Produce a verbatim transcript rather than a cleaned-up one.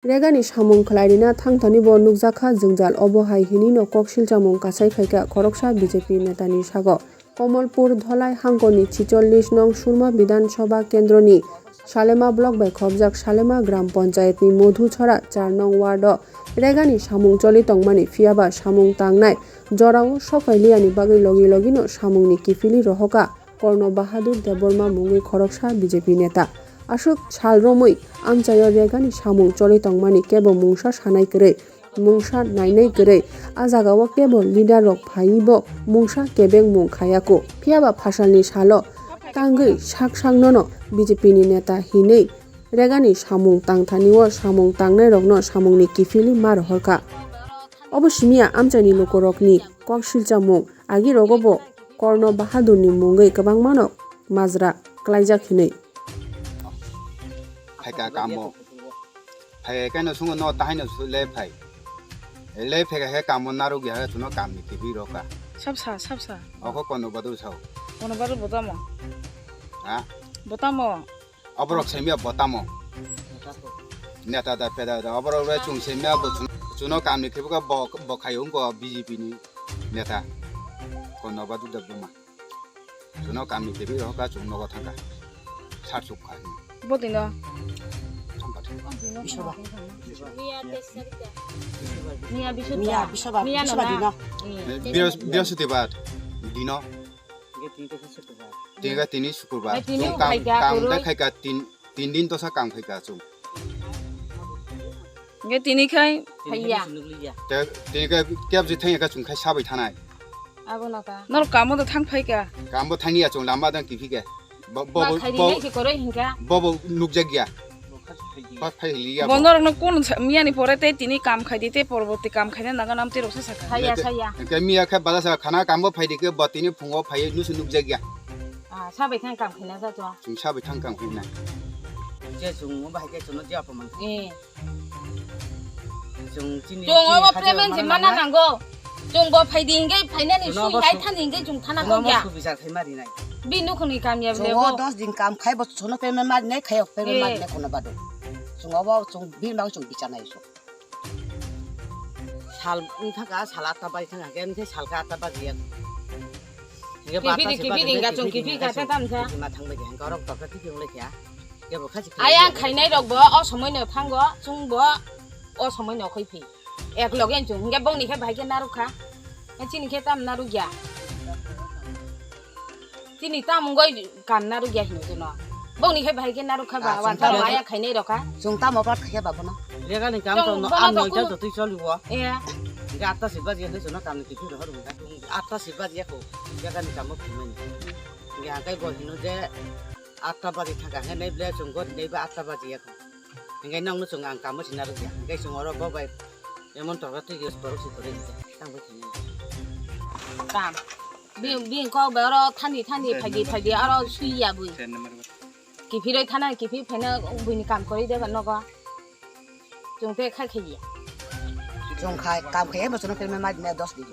Regani samung khlai rina thangthani bo nukjakha jwngjal, obo hai hinino kok silchamung kasai khaikha khoroksa B J P netani sago. Komolpur Dholai hangkoni chicholish nong Surma Bidhan Sabha Kendroni Salema block bai khobjak Salema Gram Panchayatni Modhuchhara char nong ward o regani samung choli tongmani, phiyaba samung tangnai jorao sophai liyani bagwi logi logino samungni kiphilwi rohorkha Korno Bahadur Debbarma mungwi khoroksa B J P neta. Aswk sal romwi amchaio regani samung choli tongmani kebo mungsa sanai kwrwi, mungsa nainai kwrwi. A jagao kebo leader rok phaiwi bo mungsa kebengmung khayakho. Phiyaba phasalni salo tangwi sak saknono B J P ni neta hinwi regani samung tangthanio samung tangnairokno samungni kiphilwi ma rohorkha. Obo simiya amchaini lukurokni kok silchamung. Agi rogo bo Korno Bahadurni mungwi kwbangmano majra klaijak hinwi. Phaikha kamo. Phai khe no sungo no tahai no su le phai. Le phai khe kamo naruk ya chuno kamni kibi roka. Sabsa, sabsa. Oko kono badu sao. Kono badu botamo. Ha? Botamo. Oborok semia botamo. Neta da peda da oborok le chung semia bo chuno kamni kibi ka bo bo khai ungko B J P ni neta. Kono badu da buma. Chuno kamni tebwi rohorkha chwng nogo thangkha. Sar chukha. Bo tino. Thangkha thangkha. Bisoba. Miya teis tarikh. Miya Bisoba. Miya Bisoba. Miya Bisoba nona. Dino. Hmm. Biyos-, Biyosputibar dino. Ge tini teis tarikh Sukurbar. Tini ga tini Sukurbar. Ai, tini chwng kam, khaikha, kam kwrwi. Dai khaikha tin, tin din tosa kam khaikha chwng. Ge tini khai phaiya. Te tini ga kep je thangya kha chwng khai sabai thanai. Abo no ta. Nor kamo da thang phai ka. Kamo thang ya chong lama dang kiphika. Bo bo Ma bo khairi bo nai ki koroi hinka. Bo bo nukjak ya. Bo phai liya Bo bo. Norok no kun sa-, miya ni pore te tini kam khai di te porborti kam khai na naga nam te rok sa saka. Saya, saya. Ke miya khe bala sa khana kamo phai di ke bo tini phungo phai nusu nukjak ya. Ah, sabai thang kam khai na ja to. Chwng sabai thang kam khai na. Je chwng mo bahai ke chwng no je apaman. Eh. Chwng chini Chwng chini obo khajo payment mana se mana nangna. Nango. Chwng bo phaidi hingai phainani Chwng sui obo hai su-, thani hingai chwng thana chwng obo kongya. Su bichar khai mari nai. Bi nukhungni kamya Chwng bele o bo. Dos din kam khai bo chwngno payment mari nai khai o payment Eh. Mari nai kono bado. Chwng obo chwng bini bagwi chwng bichar nai so. Sal wng thangka sal atta bai thangka ke wng thai sal kha atta baji ya. Kiphiri, kiphiri, hingka chwng kiphiri kha, tei tamsa. Ma thang bai hingka rok torka kiphiri wng lai kha. Kebo kha si kha. Ayang khainai rok bo o somoi no thango, chwng bo o somoi no khoi phi. Ek loge chwng, hingke bongni khe bahai khe naruk kha. Chini khe tam naruk ya. Chini tam wngoi kan naruk ya hino jono. Bongni khe bahai khe naruk kha ba, Ah, wan chwng tam tamo maya khainai rok kha. Chwng tamo pat kha khe ba bono. Lega ni kam Chwng to no, bono am to no kunu jal to twi choli wo. Iya. Hingke atta si baji ya khe jono kam ni kiphiri hor wng kha. Atta si baji ya ko, jaga ni kamo phunmani. Hingke hingke bo hino je atta baji thangka hingke nei ble chwng gori nei ba atta baji ya ko. Hingke nong no chwng ang kamo sina rwkya. Hingke chwng oro bo bai emon torka twi borok si kwrwi hingke tang bai thangya. Kam. Bi, bi kok bai oro thani thani phaidi phaidi oro sui ya bui. Kiphiroi thana kiphir phaina buini kam kwrwi de ba nogo. Chwng te khai khai ya. Chwng khai, kam khai, bo chwngno payment ma dinai dos din.